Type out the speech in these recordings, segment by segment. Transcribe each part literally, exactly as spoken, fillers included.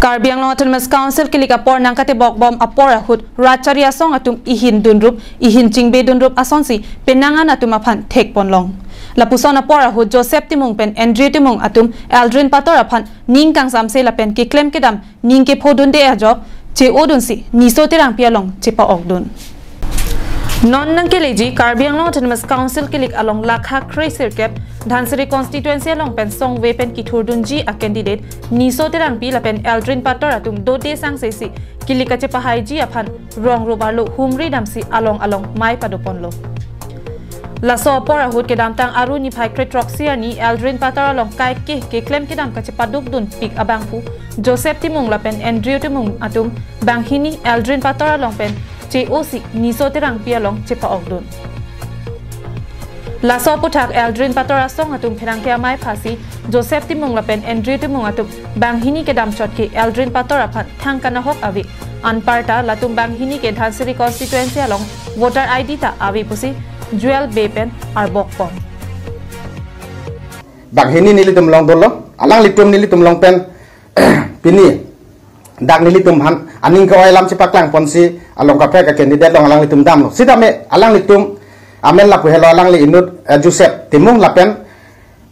Karbi Anglong Autonomous Council kilik apor nangkatebok bom apor ahut Rachari asong atum ihin dunrup, ihin chingbe dunrup asonsi penang an atum aphan thekponlong. Lapuson apor ahut Joseph Timung pen Andrew Timung atum Aldrin Pator aphan ning kangsamse lapen keklem kedam ning kephodunde ajok che-odunsi Niso Terangpi along chepa-okdun. Non nangkeleji Karbi Anglong Autonomous Council kilik along lakha kre sirkep Dhansiri constituency along pen songve pen kithurdunji a candidate Niso Terangpi lapen Aldrin Pator atum dode sangsesi kilik kachepahaiji aphan rong rup arlo humri damsi along along mei padoponlo. Laso apor ahut kedamtang Aru niphai kre throksi arni Aldrin Pator along kaike keklem kedam kachepadukdunpik abangphu Joseph Timung lapen Andrew Timung atum banghini Aldrin Pator along pen che-osi Niso Terangpi along chepa-okdun. Laso aputhak Aldrin Pator asong atum pherangke amei phasi Joseph Timung lapen Andrew Timung atum banghini kedamchot ke Aldrin Pator aphan thang kanahok ave. Anparta latum banghini ke Dhansiri constituency along voter I D ta ave pusi Joel Bey pen arbokpon. Banghini nelitum along dolo, alanglitum nelitum along pen pini dak nelitum aphan aning ke-oi alam chepaklangponsi along kaprek a candidate along alanglitum damlo. Sitame alanglitum amen lapu helo, alangli inut, eh, Joseph Timung lapen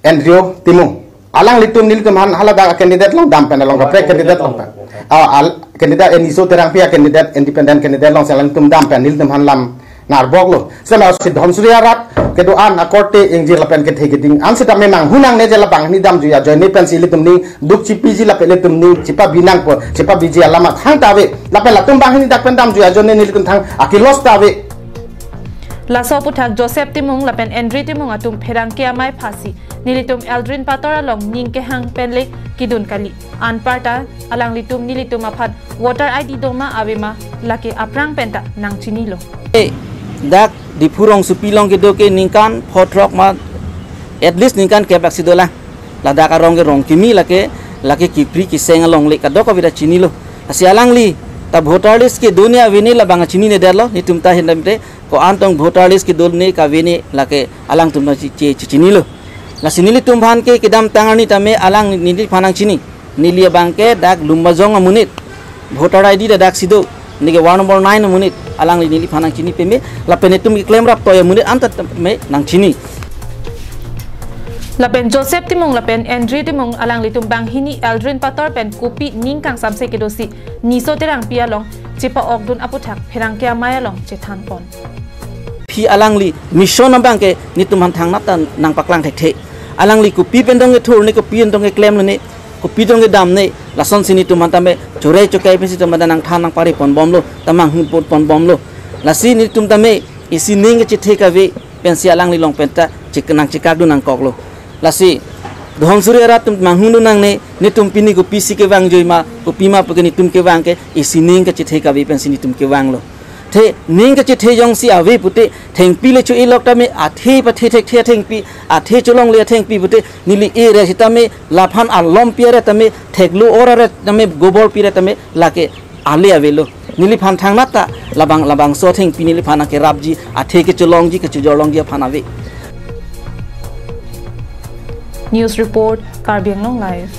Andrew Timung. Alanglitum nelitum aphan haladak a candidate along dam pen along kaprek candidate along pen. Ah, al-, candidate, eh, Niso Terangpi a candidate, independent candidate alongsi alanglitum dam pen nelitum aphan lam narboklo. Sitame si Dhansiri arat kedo-an akorte ingjir lapen kethe keding an sitame nanghunangne je la banghini damjui ajoine pensi ilitum ning duk chipiji lapen ilitum ning chepabinangpo, chepabiji alam athang ta ave. Lapen latum banghini dak pen damjui ajoine nelitum thang akilos ta ave. Laso aputhak Joseph Timung lapen Andrew Timung atum pherangke amei phasi nelitum Aldrin Pator along ning kehang pen le kedun kali. Anparta alanglitum nelitum aphan voter I D doma avema lake aphrang penta nangchinilo. Eh, dak Diphu rongsopi along kedo ke ningkan pho throk ma, at least ningkan kep aksi dolang. Ladak arong ke rong kimi lake, lake kipri kiseng alongle kadokave ta chinilo. Lasi alangli ta voter list kedo ne avene labang achinine detlo, nelitum ta hin damte ko-an tong voter list kedo ne kavene lake alangtum ta chi-, chi-, chi-, chinilo. Lasi nelitum aphan ke kedamtang arni tame alang neliphan nangchini. Neli abang ke dak Lumbajong amonit. Voter I D ta daksi do. Neke ward number nine amonit. Alangli neliphan nangchini peme. Lapen netum keklem raptoi amonit anta tame nangchini. Lapen Joseph Timung lapen Andrew Timung alanglitum banghini Aldrin Pator pen kopi ning kangsamse kedosi Niso Terangpi along chepa-okdun aputhak pherangke amei along chethanpon. Phi alangli mission abang ke netum aphan thangnat ta nangpaklang thekthe. Alangli kopi pen tong kethur ne, kopi pen tong keklem ne, kopi tong kedam ne, lasonsi netum aphan tame chore chokai pensi tame nangthan nangpari ponbomlo, ta manghun pon ponbomlo. Lasi netum tame isi ning kachethe kave pensi alangli along penta chek nangchekakdun nangkoklo. Lasi Dhansiri arat atum manghundun nangne, netum pini kopisi kevang joi ma, kopi ma puke netum kevang ke isi ning kachethe kave pensi netum kevanglo. The ning kachethe jongsi ave pute thengpi le cho-elok tame, athe pathe thekthe athengpi, athe cholongle athengpi pute neli ere sitame laphan alompi are tame, theklo or are tame, goborpi are tame lake ale avelo. Neliphan thangnat ta labang labangso athengpi neliphan nangkerapji, athe kecholongji, kechojorlongji aphan ave. News report, Karbi Anglong Live.